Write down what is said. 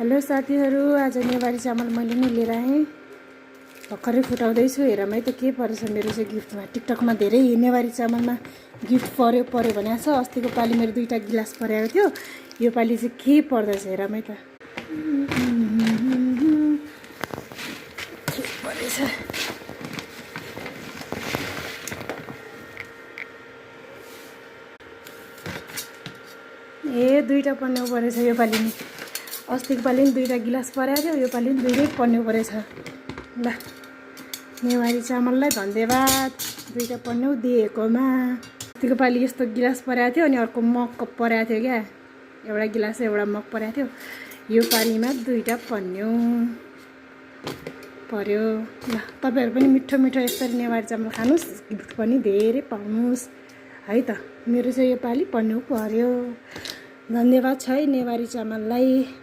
Hello साथीहरू, आज नेवारी चामल मैले नै लिएर आएँ। भर्खरै फुटाउँदैछु। हेरौँ है त के परेछ मेरो चाहिँ गिफ्टमा। टिकटकमा धेरै नेवारी चामलमा गिफ्ट पर्यो भनेको छ। अस्तिको पालि मेरो 2टा गिलास परेको थियो। यो पालि चाहिँ के पर्दैछ हेरौँ है त। के परेछ? ए 2टा पन्यौ परेछ यो पालि नि। अस्तिको पालि पनि 2टा गिलास परेको थियो। यो पालि पनि 2टै पन्यौ परेछ। ल, नेवारी चामललाई धन्यवाद 2टा पन्यौ दिएकोमा। अस्तिको पालि यस्तो गिलास परेको थियो अनि अर्को मग परेको थियो क्या। एउटा गिलास एउटा मग परेको थियो। यो पालिमा 2टा पन्यौ पर्यो। ल, तपाईँहरू पनि मिठो मिठो यसरी नेवारी चामल खानुहोस्, गिफ्ट पनि धेरै पाउनुहोस् है त। मेरो चाहिँ यो पालि पन्यौ पर्यो। धन्यवाद छ है नेवारी चामललाई।